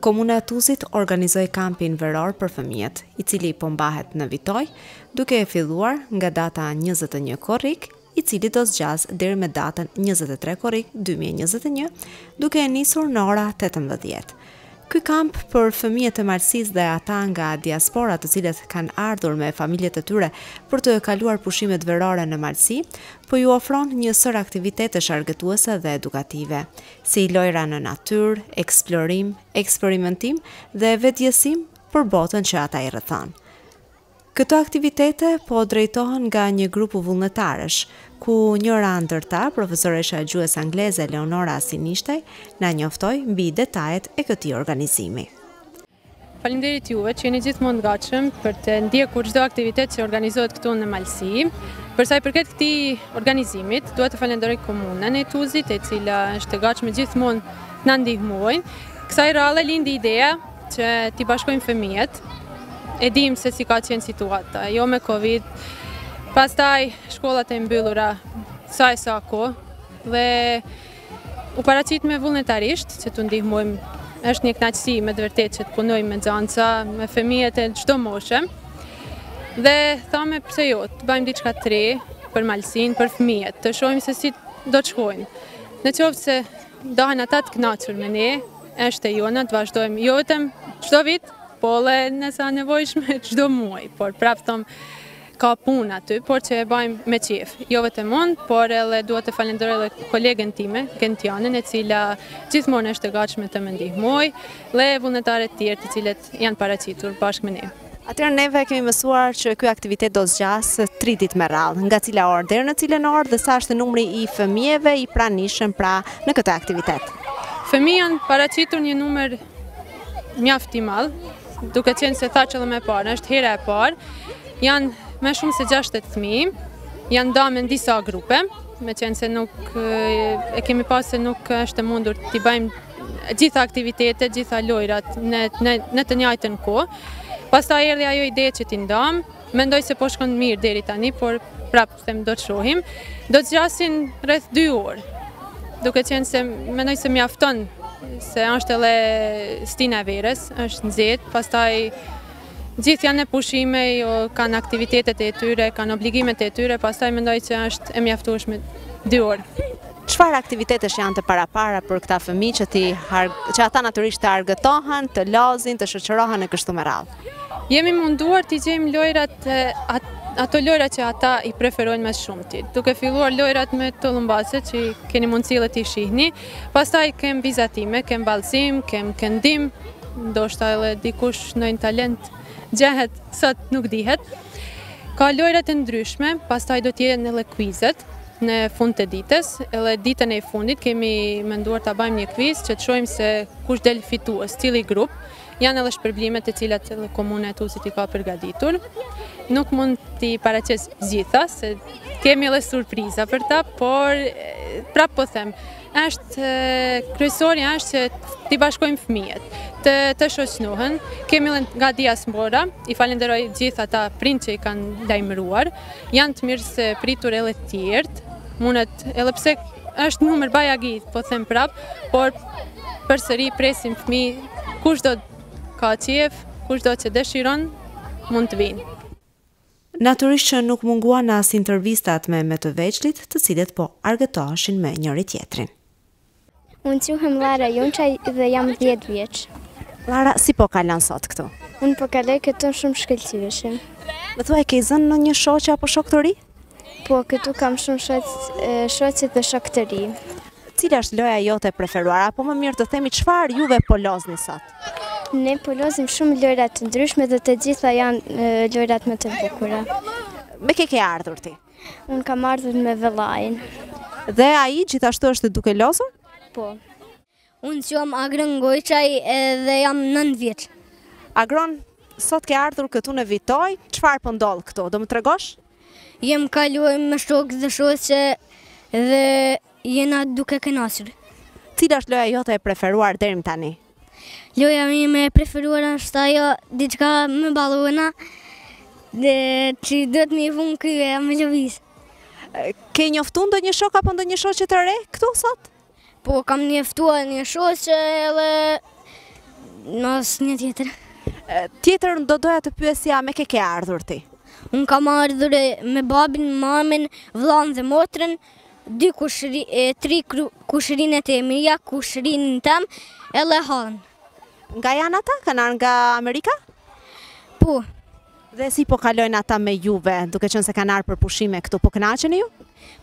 Komuna e Tuzit organizoi kampin veror për fëmijët, i cili po mbahet në Vitoj, duke filluar nga data 21 korrik, i cili do zgjasë deri me datën 23 korrik 2021, duke e nisur në ora 18. Ky kamp për fëmijët e Malësisë dhe ata nga diaspora të cilët kanë ardhur me familjet e tyre për të kaluar pushimet verore në Malësi, po ju ofron një sërë aktivitetesh argëtuese dhe edukative, si lojra në natyrë, eksplorim, eksperimentim dhe vetëdijësim për botën që ata i rrethon. Këto aktivitete po drejtohen nga një grup vullnetarësh, ku njëra ndër ta, profesoresha e gjuhës angleze Leonora Sinishtaj, na njoftoi mbi detajet e këtij organizimi. Faleminderit juve që jeni gjithmonë të gatshëm për të ndjekur çdo aktivitet që organizohet këtu në Malësi. Për sa i përket këtij organizimit, dua të falenderoj komunën e Tuzit, e cila është e gatshme gjithmonë të na ndihmojë. Kësaj radhe lindi ideja që t'i bashkojmë fëmijët. E dim se si ka qenë situata, jo me Covid, pastaj shkollat e mbyllura sa e sa kohë dhe u paraqitëm vullnetarisht që t'u ndihmojmë. Është një kënaqësi me të vërtetë që të punojmë me nxënësa, me fëmijët e çdo moshe. Dhe thamë pse jo, të bëjmë diçka të re për Malësinë, për fëmijët, të shohim se si do të shkojnë. Në qoftë se Ndahen ata të kënaqur me ne, është e jona të vazhdojmë jo vetëm çdo vit, po edhe nëse a nevojshme çdo muaj, por prapë thom ka punë aty, por që e bajmë me qejf. Jo vetëm unë, por edhe dua të falenderoj edhe kolegen time, Gentianën, e cila gjithmonë është e gatshme të më ndihmojë, dhe vullnetarët tjerë të cilët janë paraqitur bashkë me ne. Atëherë neve kemi mësuar që ky aktivitet do zgjasë 3 ditë me radhë, nga cila orë deri në cilën orë dhe sa është numri i fëmijëve i pranishëm pra në këtë aktivitet. Fëmijë janë paraqitur një numër mjaft i madh, duke qenë se thashë edhe më parë, është hera e parë, janë më shumë se 60 fëmijë, janë nda në disa grupe, me qenë se nuk e kemi pas se nuk është e mundur t'i bëjmë gjitha aktivitetet, gjitha lojrat në, në, në të njajtën kohë. Pastaj erdhi ajo ide që t'i ndam, mendoj se po shkon mirë deri tani, por prapë them do të shohim. Do të zgjasin rreth 2 orë, duke qenë se mendoj se mjafton se është edhe stina e verës, është nxehtë, pastaj gjithë janë në pushime, jo, kanë aktivitetet e tyre, kanë obligimet e tyre, pastaj mendoj që është e mjaftueshme 2 orë. Çfarë aktivitetesh janë të parapara për këta fëmijë që t'i që ata natyrisht të argëtohen, të lozin, të shoqërohen e kështu me radhë? Jemi munduar t'i gjejmë lojrat ato lojra që ata i preferojnë më shumti. Duke filluar lojrat me tullumbace që keni mundësi edhe t'i shihni, pastaj kem vizatime, kem vallëzim, kem këndim, ndoshta edhe dikush ndonjë talent gjehet, sot nuk dihet. Ka lojrat e ndryshme, pastaj do të jenë edhe kuizet në fund të ditës, edhe ditën e fundit kemi menduar ta bëjmë një kuiz që të shohim se kush del fitues, cili grup. Janë edhe shpërblimet të cilat edhe komuna e Tuzit i ka përgatitur. Nuk mund t'i paraqes gjitha, se kemi edhe surpriza për ta, por prapë po them, është kryesorja është që t'i bashkojmë fëmijët, të, të shoqnohen. Kemi edhe nga diaspora, i falenderoj gjithë ata prind që i kanë lajmëruar. Janë të mirësepritur edhe të tjerët, mundet edhe pse është numër bajagi, po them prap, por përsëri presim fëmijë, kushdo ka qejf, kushdo që dëshiron, mund të vijnë. Natyrisht që nuk munguan as intervistat me me të vegjlit, të cilët po argëtoheshin me njëri-tjetrin. Unë quhem Lara Junçaj dhe jam 10 vjeç. Lara, si po kalon sot këtu? Unë po kaloj këtu shumë shkëlqyeshëm. Më thuaj, ke zënë ndonjë shoqe apo shok të ri? Po, këtu kam shumë shoqe dhe shok të ri. Cila është loja jote e preferuar, apo më mirë të themi çfarë juve po lozni sot? Ne po lozim shumë lojra të ndryshme dhe të gjitha janë lojrat më të bukura. Me kë ke ardhur ti? Unë kam ardhur me vëllain. Dhe ai gjithashtu është duke lozur? Po. Unë quhem Agron Gojçaj dhe jam 9 vjeç. Agron, sot ke ardhur këtu në Vitoj, çfarë po ndodh këtu? Do më tregosh? Jem ka luajmë me shokë dhe shoqe dhe jena duke kënaqur. Cila është loja jote e preferuar deri më tani? Loja ime e preferuar është ajo diçka me balona dhe që duhet me i vu në krye e me lëviz. Ke njoftu ndonjë shok apo ndonjë shoqe të re këtu sot? Po, kam njoftuar një shoqe edhe. Asnjë tjetër. Tjetër do doja të pyesja me kë ke ardhur ti? Unë kam ardhur me babin, mamin, vllanë dhe motrën, dy kushri, tri kushrinët e mia, kushrinin tem, edhe hallën. Nga janë ata? Kanë ardhur nga Amerika? Po. Dhe si po kalojnë ata me juve, duke qenë se kanë ardhur për pushime këtu, po kënaqeni ju?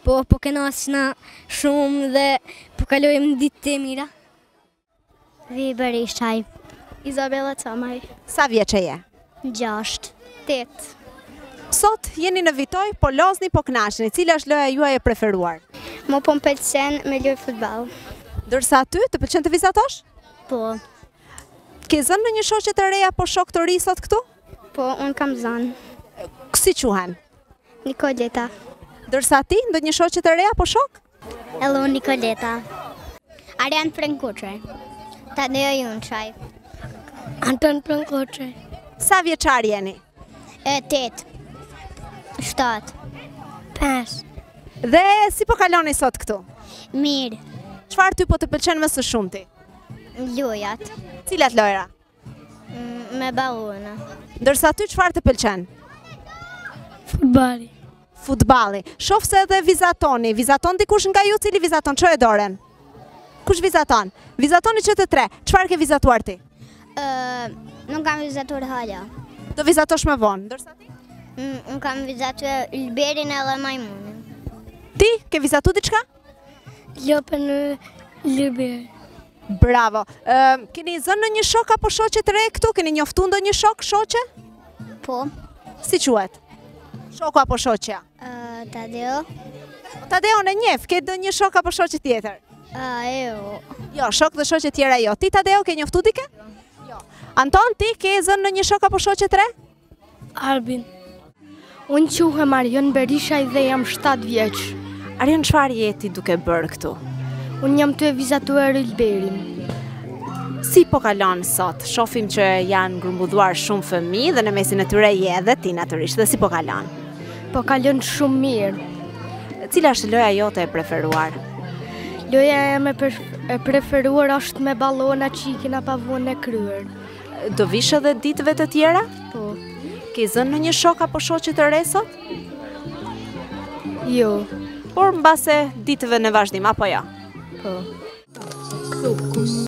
Po, po kënaqna shumë dhe po kalojmë ditë të mira. Vi Berishaj. Izabela Camaj. Sa vjeçe je? 6. 8. Sot jeni në Vitoj, po lozni, po kënaqeni. Cila është loja juaj e preferuar? Mu po më pëlqen me lujt futboll. Ndërsa ty, të pëlqen të vizatosh? Po. Ke zënë ndonjë shoqe të re apo shok të ri sot këtu? Po, unë kam zënë. Si quhen? Nikoleta. Ndërsa ti, ndonjë shoqe të re apo shok? Edhe unë Nikoleta. Arian Prenkoçaj. Tadeo Junçaj. Anton Prenkoçaj. Sa vjeçar jeni? E, 8. 7. 5. Dhe si po kaloni sot këtu? Mirë. Çfarë ty po të pëlqen më së shumti? Lojat. Cilat lojra? Mm, me balona. Ndërsa ty çfarë të pëlqen? Futbolli. Futbolli. Shof se edhe vizatoni. Vizaton dikush nga ju cili vizaton? Çoje dorën. Kush vizaton? Vizatoni që të tre. Çfarë ke vizatuar ti? Ë, nuk kam vizatuar hala. Do vizatosh më vonë. Ndërsa ti? Mm, unë kam vizatuar ylberin edhe majmunin. Ti ke vizatu diçka? Lopën ylber. Bravo. Ë, keni zënë ndonjë shok apo shoqe të re këtu? Keni njoftu ndonjë shok, shoqe? Po. Si quhet? Shoku apo shoqja? Ë, Tadeo. Tadeon e njeh, ke ndonjë shok apo shoqe tjetër? Ë, jo. Jo, shok dhe shoqe tjera jo. Ti Tadeo ke njoftu dikë? Jo. Anton, ti ke zënë ndonjë shok apo shoqe të re? Arbin. Unë quhem Arjon Berishaj dhe jam 7 vjeç. Arjon, çfarë je ti duke bërë këtu? Unë jam tu e vizatuar ylberin. Si po kalon sot? Shofim që janë grumbulluar shumë fëmijë dhe në mesin e tyre je edhe ti natyrisht. Dhe si po kalon? Po kalon shumë mirë. Cila është loja jote e preferuar? Loja ime e preferuar është me balona që i kena pa vu në krye. Do vish edhe ditëve të tjera? Po. Ke zënë ndonjë shok apo shoqe të re sot? Jo. Por mbase ditëve në vazhdim, apo jo? Po. Fokus.